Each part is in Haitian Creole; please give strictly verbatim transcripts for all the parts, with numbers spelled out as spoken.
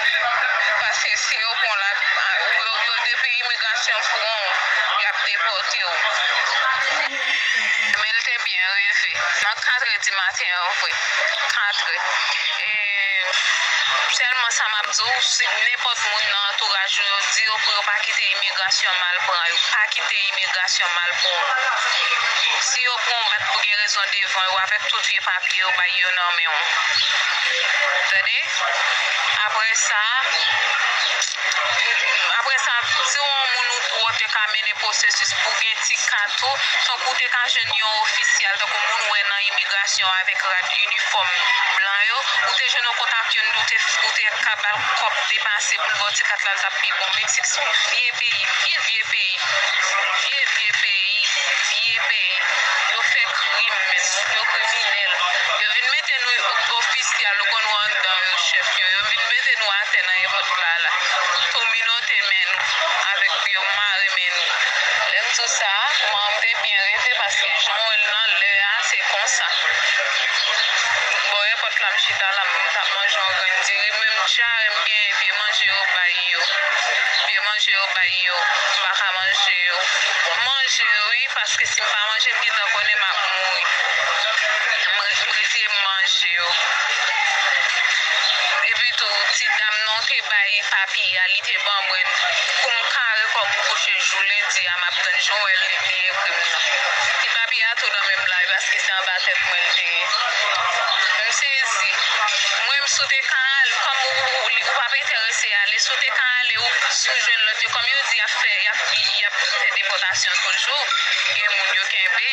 Paske si yo pran w la, yo, yo depi imigrasyon pran w, y ap depòte w. Men l te byen rive. Nan kat è di maten an vre. Kat è. E, sèlman sa m ap di w, si nenpòt moun nan antouraj ou yo, di yo pou yo pa kite imigrasyon mal pran yo. Pa kite imigrasyon mal pran w. Si yo pran w bat pou gen rezon devan yo, avèk tout vye papye yo bay yo nan men w. Tande? Apre sa, apre sa, si w yon moun ou twò te ka mennen pwosesis pou gen ti kat ou, tankou w te ka jwenn yon ofisyal, tankou moun ou wè nan imigrasyon avèk rad inifòm blan yo, ou te jwenn yon kontak youn, ou te, ou te ka ba l kòb depase pou l ba w ti kat la, l t ap pi bon. Meksik se yon vye peyi, vye, vye peyi, vye, vye peyi, vye peyi. Yo fè krim, men, yo kriminèl. Yo vin mete nou ofisyal, ou konn wè anndan yo, chèf yo. Yo vin mete nou atè nan èpòt la, la. Domino te men nou, avèk yo mare men nou. Lè m di w sa, mwen, m te byen rive, paske jan w wè l nan lè a, se konsa. Bò èpòt la, m chita la, m t ap manje yon grenn diri. Menm djare m gen vye manje yo bay yo. Vye manje yo bay yo, m pa ka manje yo. M manje yo, wi, paske si m pa manje, m gentan konnen m ap mouri. M re-, m retire m manje yo. Epi tou, ti dam nan te bay papye a, li te ban mwen l. Pou m kare kò m kouche jou lendi a, m ap tann jan w wè li, li ekri m nan. Ti papye a tou nan men m la, paske se anba tèt mwen l te ye. M sezi. Mwen, m si w te ka al, kòm ou, ou, ou p ap enterese ale, si w te ka ale, ou, si w jwenn lòt yo, kòm yo di, y ap fè, y ap, y ap fè depòtasyon toujou, gen moun yo kenbe.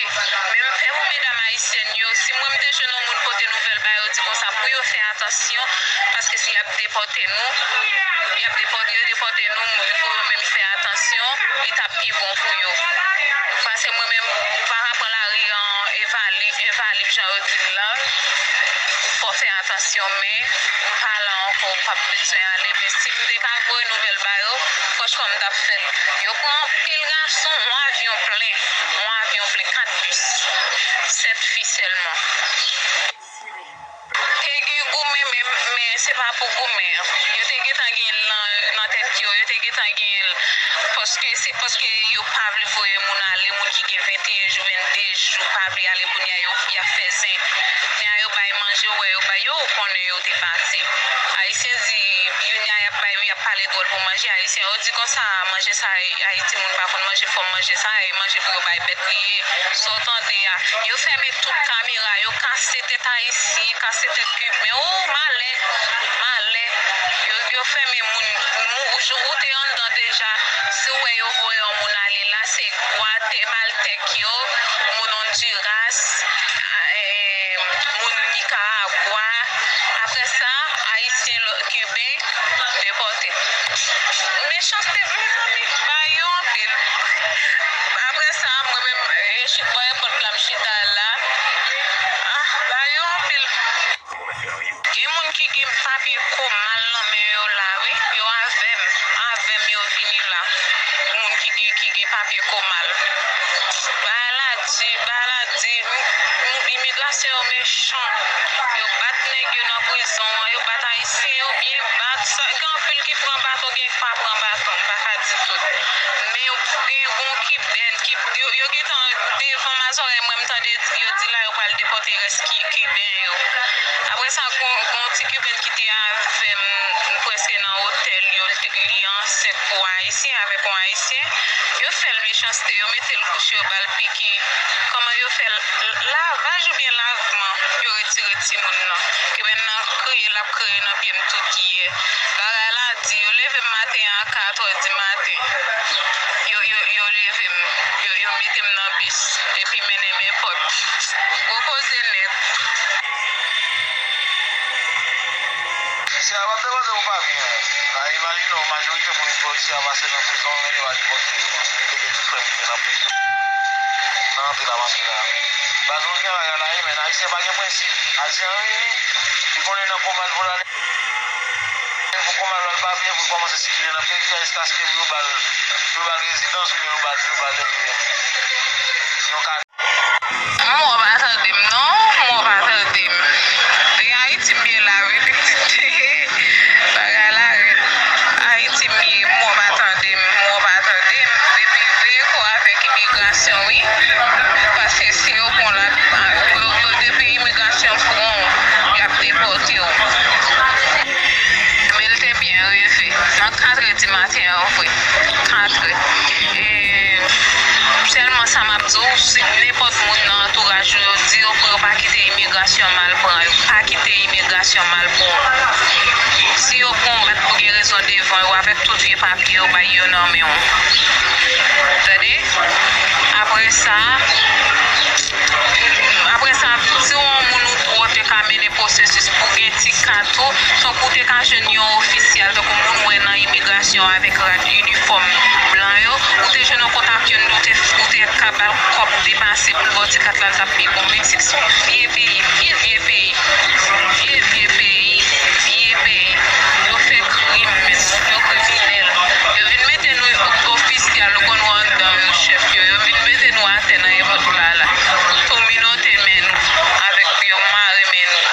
Men m pè pou medam ayisyèn yo, si mwen m te jwenn yon moun pote nouvèl ba yo, di konsa pou yo fè atansyon, paske si y ap depòte nou, y ap depòte, yo depòte nou, pou yo menm fè atansyon, li t ap pi bon pou yo. Paske mwen menm, m pa ka pran lari an, e valib, e valib, jan yo di l la, fò fè atansyon, men m pa la ankò, m p ap bezwen ale, men si m te ka voye nouvèl ba yo, franchman, m t ap fè l. Yo pran anpil gason, yon avyon plen, yon avyon plen, kat bis, sèt fi sèlman. Te gen goumen, men, men se pa pou goumen an. Yo te gentan gen l nan, nan tèt yo, yo te gentan gen l. Paske se paske yo pa vle voye moun ale, moun ki gen venteyen jou, vennde jou, pa vle ale kounye a, yo, y ap fè zen. Kounye a yo bay manje, ou wè yo bay yo, ou konnen yo te pati. Ayisyen di, kounye a y ap bay, y ap pale dwòl pou manje. Ayisyen yo di konsa, manje sa, Ayiti moun pa konn manje, fò manje sa, e manje pou yo bay bèt li ye. Sa w tande a, yo fèmen tout kamera, yo kase tèt ayisyen, kase tèt kiben. O, malè, malè. Yo, yo fèmen moun, moun, jou ou te anndan deja, si w wè yo voye yon moun ale la, se gwa, te maltèk yo, moun Ondiras, eh, moun Nikaragwa. Apre sa, ayisyen, lò-, kiben, depòte. Mechanste, mezanmi, ba yo anpil. Apre sa, mwen menm, eh, chi-, bò èpòt la, m chita la. Ah, ba yo anpil. Gen moun ki gen papye komal nan men yo la, wi. Yo avè m. Avè m yo vini la. Moun ki gen, ki gen papye komal. Bagay la di, bagay la di. M, m, imigrasyon yo mechan. Yo bat nèg yo nan prizon an. Yo bat ayisyen yo byen bat. Sa, gen anpil ki pran baton, gen ki pa pran baton. M pa ka di tout. Men gen yon kibèn ki, yo, yo gentan devan mazòrèy mwen, m tande yo di la yo pral depòte rès ki, kiben yo. Apre sa, gon, gon ti kiben ki te avè m prèske nan otèl yo, li te, li ansent pou ayisyen, avèk yon ayisyen. Yo fè l mechanste, yo mete l kouche, yo ba l piki. Kòman yo fè l? Lavaj oubyen lavman? Yo retire timoun nan. Kiben nan kriye, l ap kriye nan pye m tout yè. Bagay la di, yo leve m maten an a kat è di maten. Yo, yo, yo leve m, yo, yo mete m nan bis, epi mennen m èpòt. Gwo koze nèt. Isi a p ap depòte ou pa byen. A, imajine w, majorite moun ki bò isi a pase nan prizon, men yo pa depòte yo. Yo te gen ti frè m ki te nan prizon. Nan antre la, m antre la. Baz, moun gen bagay la, wi, men ayisyen pa gen prensip. Ayisyen an vini, li konnen nan kòman l pou l ale. Pou kòman l al papye, pou l kòmanse sikile nan peyi a, jiskaske pou yo ba l, pou yo ba l rezidans, oubyen yo ba l, yo ba l, eh, yon ka. Mwen pa tande m non, mwen pa tande m. Depi Ayiti m ye la wi pitit. Bagay la Nan katrè di maten an vre. Katrè. E, sèlman sa m ap di w, si nenpòt moun nan antouraj ou yo di yo pou yo pa kite imigrasyon m al pran yo, pa kite imigrasyon m al pran w. Si yo pran w, mèt pou gen rezon devan yo avèk tout vye papye yo bay yo nan men w. Tande? Apre sa, apre sa, si w yon moun ou twò te ka mennen pwosesis pou gen ti ka tou, tankou w te ka jwenn yon ofisyal, tankou moun w wè nan imigrasyon avèk rad inifòm blan yo, ou te jwenn yon kontak youn, ou te, ou te ka ba l kòb depase pou l ba w ti kat la, l t ap pi bon. Meksik se yon vye peyi, vye, vye peyi, vye, vye peyi, vye peyi. Yo fè krim, men, yo kriminèl. Yo vin mete nou ofisyal, ou konn wè anndan yo, chèf yo. Yo vin mete nou atè nan èpòt la, la. Domino te men nou, avèk yo mare men nou.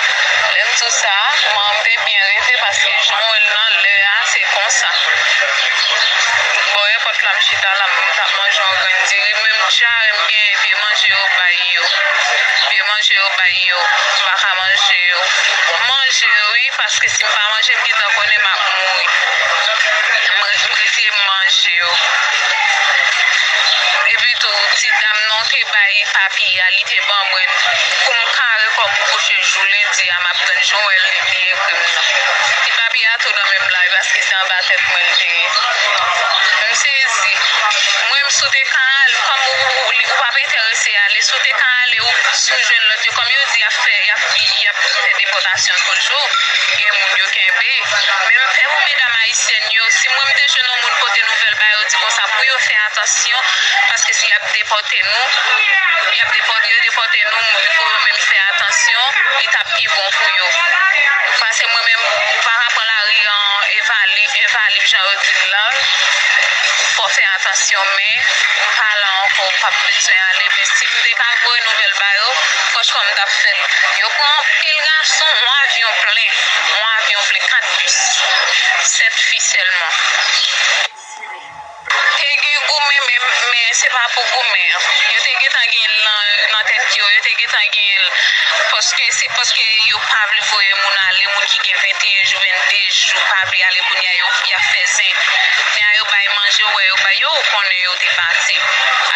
Lè m di w sa, mwen, m te byen reve, paske jan w wè l nan lè a, se konsa. Bò èpòt la, m chita la, m t ap manje yon grenn diri. Menm jarèt m gen, vye manje yo bay yo. Vye manje yo bay yo, m pa ka manje yo. M manje yo, wi, paske si m pa manje, m gentan konnen m ap mouri. M re-, m rete manje yo. Epi tou, ti dam nan te bay papye a, li te ban mwen. Pou m kare kò m kouche jou lendi a, m ap tann jou wè li, li ekri m nan. Ti papye a tou nan men m la, wi, paske se anba tèt mwen l te ye. M sezi. Mwen, m si w te ka al, kòm ou, ou, ou p ap enterese ale, si w te ka ale, ou, si w jwenn lòt yo, kòm yo di, y ap fè, y ap, y ap fè depòtasyon toujou. Gen moun yo kenbe. Men m pè pou medam ayisyèn yo. Si mwen, m te jwenn yon moun pote nouvèl ba yo, di konsa, pou yo fè atansyon, paske si y ap depòte nou, y ap depòte, yo depòte nou, pou yo menm fè atansyon, li t ap pi bon pou yo. Paske mwen menm, ou pa ka pran lari an, Evali, Evali, jan yo di l la, fò fè atansyon, men m pa la ankò, m p ap bezwen ale, men si m te ka voye nouvèl ba yo, franchman, m t ap fè l. Yo pran anpil gason, yon avyon plen, yon avyon plen, kat bis, sèt fi sèlman. Te gen goumen, men, men se pa pou goumen. Yo te gentan gen l nan, nan tèt yo, yo te gentan gen l. Paske se paske yo pa vle voye moun ale, moun ki gen venteyen jou, vennde jou, pa vle ale kounye a, yo, y ap fè zen. Kounye a, yo bay manje, ou wè, yo bay, yo konnen yo te pati.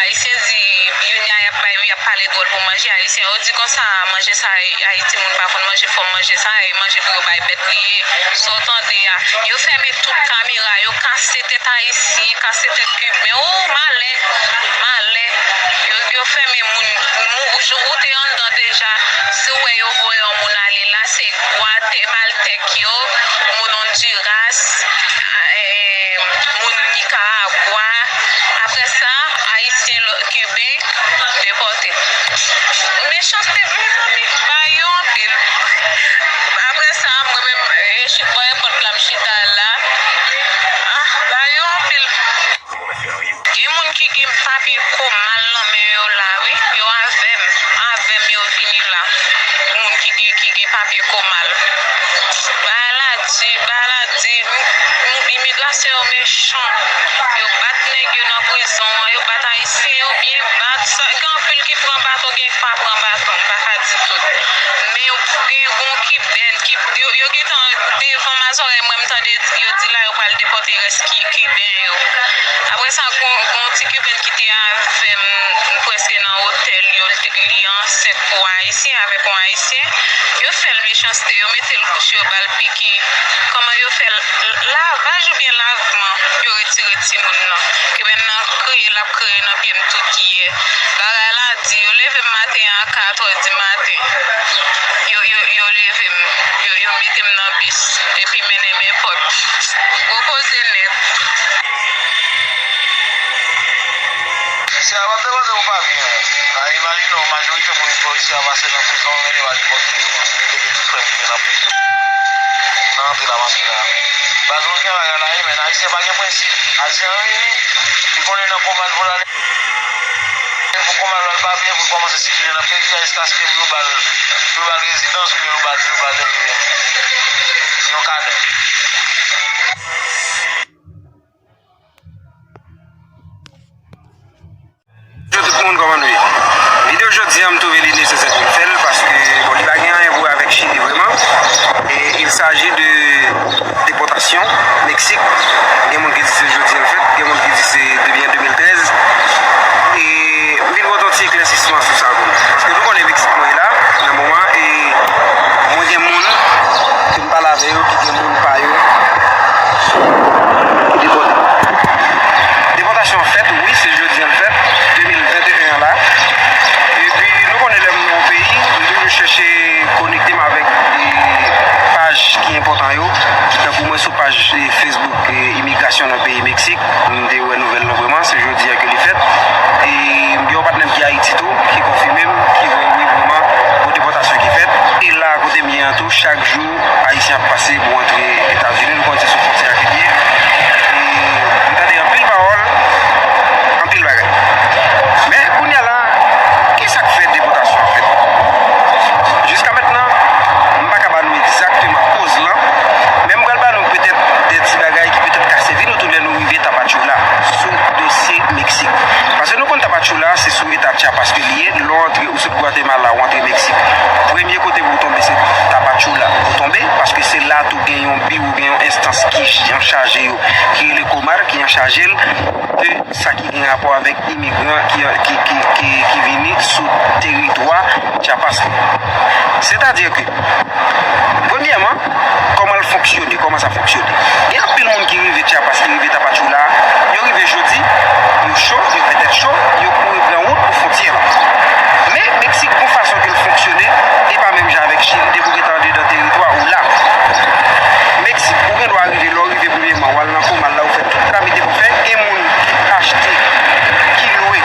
Ayisyen di, kounye a, y ap bay, y ap pale dwòl pou manje. Ayisyen, yo di konsa, manje sa, Ayiti moun pa konn manje, fò manje sa, e manje pou yo bay bèt li ye. Sa w tande a, yo fèmen tout kamera, yo kase tèt ayisyen, kase tèt kiben. O, malè, malè. Yo, yo fèmen moun, moun, ou, ou te anndan deja. Si w wè yo voye yon moun ale la, se gwa, te maltèk yo, moun Ondiras, eh, moun Nikaragwa. Apre sa, Ayisyen, lò-, Kiben, depòte. Mechanste, mezanmi, ba yo anpil. Apre sa, mwen menm, eh, chi-, bò èpòt la, m chita la. Ah, ba yo anpil. Gen moun ki gen papye komal nan men yo la, wi. Yo avè m. Avè m yo vini la. Moun ki gen, ki gen papye komal. Bagay la di, bagay la di. M, m, imigrasyon yo mechan. Yo bat nèg yo nan prizon an. Yo bat ayisyen yo byen bat. Sa, gen anpil ki pran baton, gen ki pa pran baton. M pa ka di tout. Men gen yon kibèn ki, yo, yo gentan devan mazòrèy mwen, m tande yo di la yo pral depòte rès ki, kiben yo. Apre sa, gon, gon ti kiben ki te avè m, m prèske nan otèl yo, li te, li ansent pou Ayisyen, avèk yon Ayisyen. Yo fè l mechanste, yo mete l kouche, yo ba l piki. Kòman yo fè l? Lavaj oubyen lavman? Yo retire timoun nan. Kiben nan kriye, l ap kriye nan pye m tout yè. Bagay la di, yo leve m maten an a katrè di maten. Yo, yo, yo leve m, yo, yo mete m nan bis, epi mennen m èpòt. Gwo koze nèt. Isi a p ap depòte pou papye, men. A, imajine w, majorite moun ki bò isi a pase nan prizon, men yo pa depòte yo. Yo te gen ti frè m ki te nan prizon. Nan antre la m antre la. Baz, nou gen bagay la, wi, men Ayisyen pa gen prensip. Ayisyen an vini, li konnen nan kòman l pou l ale. Pou kòman l al papye, pou l kòmanse sikile nan peyi a, jiskaske pou yo ba l, pou yo ba l rezidans oubyen yo ba l, yo ba l, eh, yon kanè. Bonjou tout moun, kòman nou ye? Videyo jodi a, m twouve li nesesè pou m fè l, paske, bon, li pa gen anyen pou wè avèk Chili vrèman. E il s'agit de depòtasyon Meksik. e, imigrasyon nan peyi Meksik. M te wè nouvèl lan vrèman, se jodi a ke li fèt. E m gen yon patnè m ki Ayiti tou, ki konfime m, ki wè wi vrèman, gon depòtasyon ki fèt. E la kote m ye an tou, chak jou, Ayisyen ap pase pou antre Etazini, nou konnen se sou fwontyè a ke l ye. E m tande anpil pawòl, anpil bagay. Men kounye a la, kisa k fè depòtasyon an fèt? Jiska mentnan, m pa ka ba nou egzakteman koz lan, men m pral ba nou petèt de ti bagay ki petèt ka sèvi nou tou lè nou rive Tapachula, sou dosye Meksik. Paske nou konn Tapachula, se sou eta Chiapas ke li ye, lè w antre, ou sot Gwatemala, ou antre Meksik. Premye kote pou w tonbe, se Tapachula. Ou tonbe, paske se la tou gen yon biwo, gen yon enstans ki anchaje yo, ki rele COMAR, ki anchaje l de sa ki gen rapò avèk imigran ki, ki, ki, ki, ki vini sou teritwa Chiapas la. Sètadi ke, premyèman, kòman l fonksyone, kòman sa fonksyone? Gen anpil moun ki rive Chiapas, ki rive Tapachula, yo rive jodi, yo cho, yo fè tèt cho, yo kouri pran wout pou fwontyè la. Men, Meksik, gon fason ke l fonksyone, li pa menm jan avèk Chili, depi w gentan andedan teritwa ou la. Meksik, ou gen dwa rive, lè w rive premyèman, w al nan COMAR la, ou fè tout tramite pou fè, gen moun ki achte, ki lwe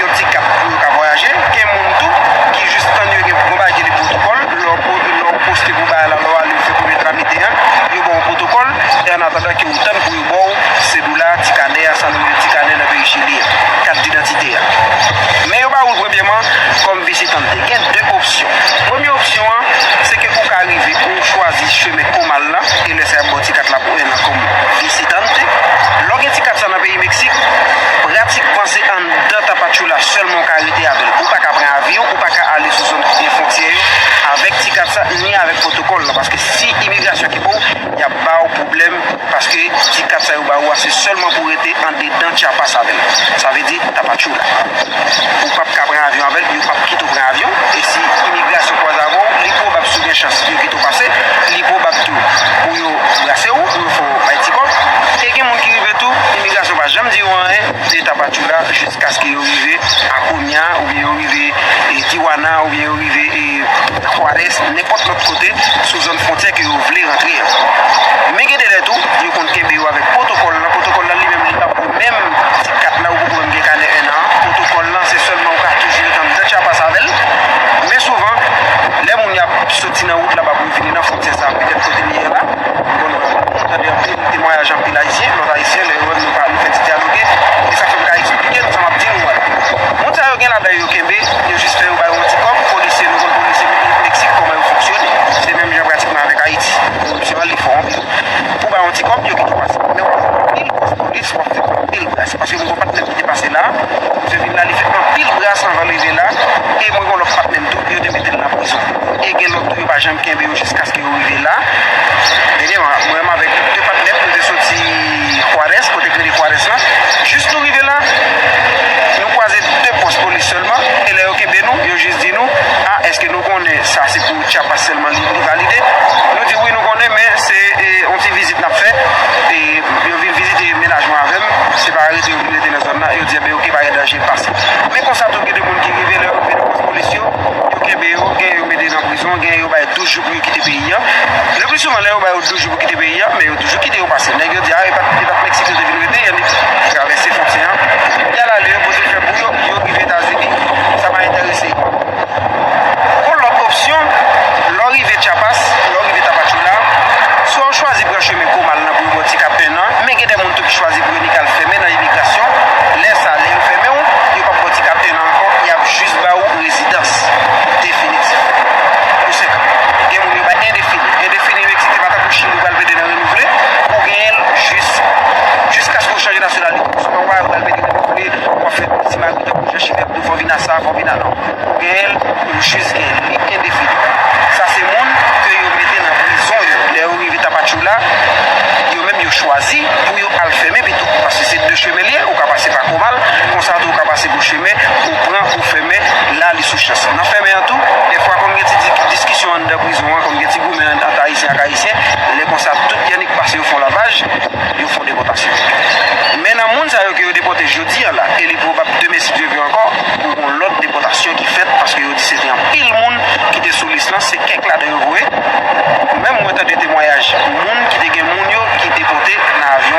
yon ti kat pou yo ka vwayaje, gen moun tou ki jis tann yo gen yon bagay ki rele pwotokòl, lè w po-, lè w poste pou bagay la, lè w ale, w fè premye tramite an, yo ba w pwotokòl, e an atandan ke ou tann pou yo ba w sedola, ti kanè a, sa nou rele ti kanè nan peyi Chili a, kat didantite a. Men yo ba ou l premyèman kòm visitante. Gen de opsyon. Premye opsyon an, se ke ou ka rive, ou chwazi chemen COMAR la, e lè sa y ap ba w ti kat la pou en an kòm visitante. Lè w gen ti kat sa nan peyi Meksik, pratikman se anndan Tapachula sèlman w ka rete avè l. Ou pa ka pran avyon, ou pa ka ale sou zòn fwontyè yo avèk ti kat sa, ni avèk pwotokòl la, paske si imigrasyon kenbe w, y ap ba w pwoblèm, paske ti kat sa yo ba ou a, se sèlman pou w rete andedan Chiapas avè l. Sa vle di, Tapachula. Ou p ap ka pran avyon avè l, yo p ap kite w pran avyon. E si imigrasyon kwaze avè w, li pwobab, si w gen chans, yo kite w pase. Li pwobab tou pou yo brase w, pou yo fè w bay ti kòb. E gen moun ki rive tou, imigrasyon pa janm di yo anyen de Tapachula jiskaske yo rive Akonya, oubyen yo rive, e, Tijuana, oubyen yo rive, e, Juárez, nenpòt lòt kote sou zòn fwontyè ke yo vle rantre an. Men gen de lè tou, yo konn kenbe yo avèk pwotokòl lan. Pwotokòl lan li menm, li pa pou menm ti kat la, ou poko menm gen kanè en an an. Pwotokòl lan, se sèlman ou ka toujou rete anndan Chiapas avè l. Men souvan, lè moun y ap soti nan wout la, p ap revini nan fwontyè sa, petèt kote li ye la, ou konn tande anpil temwayaj anpil Ayisyen, lòt Ayisyen, lè yo wè m, nou pa, nou fè ti dyaloge, e sa fè m ka eksplike nou sa m ap di nou a. Moun sa yo gen ladan yo kenbe, yo jis fè yo ba yo yon ti kòb, polisye, nou konn polisye Meksik kòman yo fonksyone. Se menm jan pratikman avèk Ayiti. Koripsyon an, li fò anpil. Pou ba yo yon ti kòb, yo kite w pase. Men w ap fè anpil pòs polis, w ap fè anpil bras. Paske m gen yon patnè m ki te pase la, misye vin la, li fè anpil bras anvan l rive la, e mwen gen yon lòt patnè m tou, yo te mete l nan prizon. E gen lòt tou, yo pa janm kenbe yo jiskaske yo rive la. Ebyen, mwen menm avèk de patnè m, nou te soti Juárez, kote k rele Juárez lan. Jis nou rive la, nou kwaze de pòs polis sèlman, e lè yo kenbe nou, yo jis di nou, a, èske nou konnen sa se pou Chiapas sèlman li, li valide? Nou di wi, nou konnen, men se, e, yon ti vizit n ap fè. E yo vin vizite mennaj mwen avè m, se pa rete yo vin rete nan zòn nan, yo di, enben, oke, pa gen danje, pase. Men konsa tou, gen de moun ki rive, lè yo rive nan pòs polis yo, yo kenbe yo, gen yo mete nan prizon, gen yo bay douz jou pou yo kite peyi an. Le pli souvan, lè yo ba yo douz jou pou kite peyi an, men yo toujou kite yo pase. Nèg yo di, a, e pa t, e pa t Meksik yo te vin rete, y annik travèse fwontyè an. Y al ale, yo poze fè pou yo, yo rive Etazini, sa pa enterese yo. Gon lòt opsyon, lè w rive Chiapas, lè w rive Tapachula, swa w chwazi pran chemen COMAR lan pou yo ba w ti kat en an, men gen de moun tou ki chwazi pou yo nik al fèmen nan imigrasyon. Lè sa, lè yo fèmen w, yo p ap ba w ti kat en an ankò, y ap jis ba w rezidans definitif pou senk an. Gen moun yo bay endefini. Endefini Meksik se pa tankou Chili ou pral plede nan renouvle, ou genyen l jis, jiskaske w chanje nasyonalite. Swa w pral plede renouvle, w ap fè ti mari tankou Jean Chimèp tou, fò w vin a sa, fò w vin a non. Ou genyen l, ou jis genyen l, li endefini. Sa se moun ke yo mete nan prizon yo. Lè yo rive Tapachula, yo menm yo chwazi pou yo al fèmen pito. Paske se de chemen li ye, ou ka pase pa COMAR, konsa tou ou ka pase pou chemen ou pran pou fèmen la li sou chans. Nan fèmen an tou, dèfwa konn gen ti di-, diskisyon anndan prizon an, konn gen ti goumen ant Ayisyen ak Ayisyen. Lè konsa, tout y annik pase yo fè yon lavaj, yo fè yon depòtasyon. Men nan moun sa yo ke yo depòte jodi a la, e li pwobab demen si Dye vle ankò, pou yon lòt depòtasyon ki fèt, paske yo di se te anpil moun ki te sou lis lan, se kèk ladan yo voye. Menm mwen tande temwayaj moun ki te gen moun yo ki depòte nan avyon.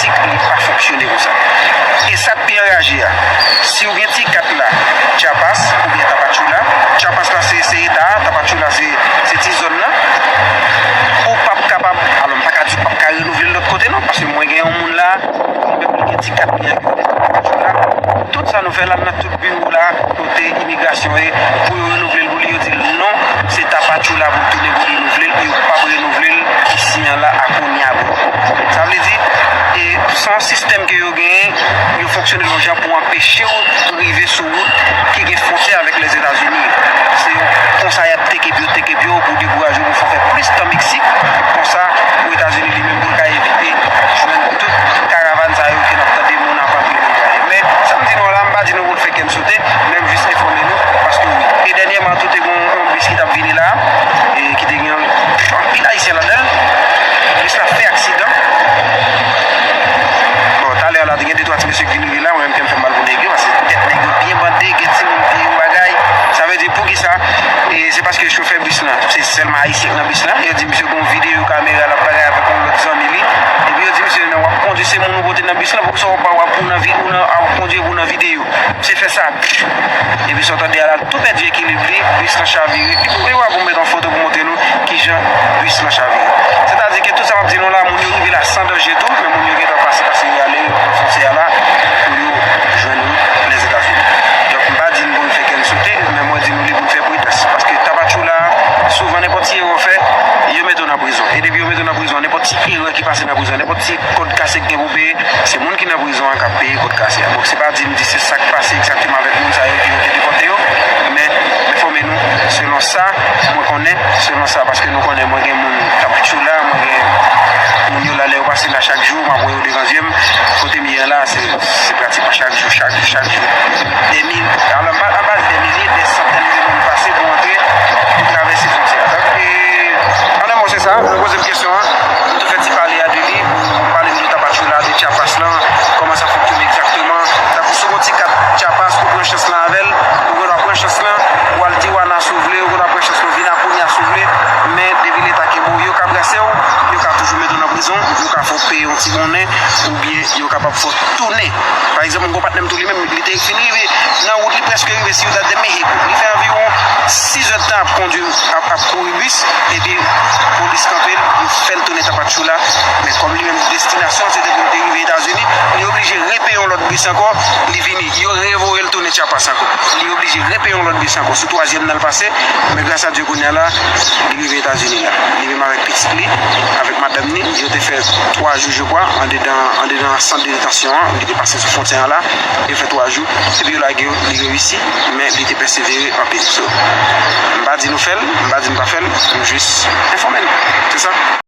Li pa fonksyone konsa. E sa k pi anraje a, si w gen ti kat la, Chiapas oubyen Tapachula, Chiapas la se, se eta a, Tapachula se, se ti zòn nan, ou p ap kapab, alò m pa ka di w p ap ka renouvle l lòt kote non, paske mwen gen yon moun la, li menm li gen ti kat li an ki rete Tapachula. Tout sa nou fè la, n ap biwo la, kote imigrasyon ye, pou yo renouvle l pou li, yo di l non, se Tapachula pou l tounen pou l renouvle l, yo p ap renouvle l isi an la a kounye a pou. Sa vle di, e se yon sistèm ke yo genyen, yo fonksyone yon jan pou anpeche w rive sou wout ki gen fwontyè avèk Lèzetazini. Se konsa y ap teke pye w, teke pye w pou dekouraje w, pou fè w fè plis tan Meksik, konsa pou Etazini li menm pou l ka evite jwenn tout karavàn sa yo ke n ap tande moun ap antre nan Men, sa m di nou la, m pa di nou pou n fè kè n sote, men m jis enfòme nou, paske wi. E dènyèman tou, te gen yon bis ki t ap vini la, e ki te gen anpil Ayisyen ladan l. Bis la fè aksidan. Bon, talè a la, te gen de twa ti mesye ki vin rive la, mwen menm kè m fè mal pou nèg yo, paske tèt nèg yo byen bande, gen timoun pye yo bagay. Sa vle di, poukisa? E se paske chofè bis lan, se sèlman Ayisyen k nan bis lan. Yo di misye gon videyo kamera l ap bagay avèk yon lòt zanmi li. Epi yo di misye, "Non, w ap kondui, se moun ou pote nan bis lan, poukisa w pa w ap ou nan vi-, ou nan, ap kondui epi w nan videyo?" Misye fè sa. Epi sa w tande a la, tou pèdi ekilib li, bis lan chavire. Epi w a pou m met yon foto pou montre nou kijan bis lan chavire. Sètadi ke tout sa m ap di nou la, moun yo rive la san danje tou, men moun yo gentan pase, pase yo ale nan fwontyè a la, pou yo jwenn wout Lèzetazini. Donk, m pa di n pou n fè kè n sote, men mwen di nou li pou n fè pridans. Paske Tapachula, souvan nenpòt ti erè w fè, yo mete w nan prizon. E depi yo mete w nan prizon, nenpòt ti erè ki pase nan prizon, nenpòt ti kòd kase k gen pou peye, se moun ki nan prizon an k ap peye kòd kase a. Donk, se pa di m di se sa k pase egzakteman avèk moun sa yo ki yo te depòte yo, men enfòme nou selon sa mwen konnen, selon sa, paske nou konnen mwen gen moun Tapachula, mwen gen moun yo la, lè yo pase la chak jou, m ap wè yo devan zye m, kote m ye an la, se, se pratikman chak jou, chak jou, chak jou. Dè mil, alò, m pa, m pa di dè milye, dè santèn de moun pase pou antre, pou travèse fwontyè a. Donk, e, an en mo, se sa, nou poze m kesyon an, m tou fè ti pale a de li, pou m pale nou de Tapachula, de Chiapas lan, kòman sa fonksyone egzakteman. Tankou sou yon ti kat Chiapas, ou pran chans lan avè l, ou gen dwa pran chans lan, ou al Tijuana si w vle, ou gen dwa pran chans lan vin a Cunha si w vle, men depi Leta kenbe w, yo ka brase w, yo ka toujou mete w nan prizon, yo ka fè w peye yon ti monnen, oubyen yo kapab fè w tounen. Pa egzanp, m gon patnè m tou li menm, li te fin rive nan wout, li prèske rive Ciudad de México. Li fè anviwon sis zè tan ap kondui, ap, ap kouri bis, epi polis kanpe l, yo fè l tounen Tapachula. Men kòm li menm destinasyon se te pou l te rive Etazini, li oblije repeye yon lòt bis ankò, li vini, yo revoye l tounen Chiapas ankò. Li oblije repeye yon lòt bis ankò. Sou twazyèm nan l pase, men gras a Dye kounye a la, li rive Etazini la. Li menm avèk pitit li, avèk madanm ni, yo te fè twa jou, je crois, andedan, andedan sant de detansyon an, li te pase sou fwontyè an la, yo fè twa jou, epi yo lage yo, li reyisi, men li te pèsevere anpil. So, m pa di nou fè l, m pa di n pa fè l, m jis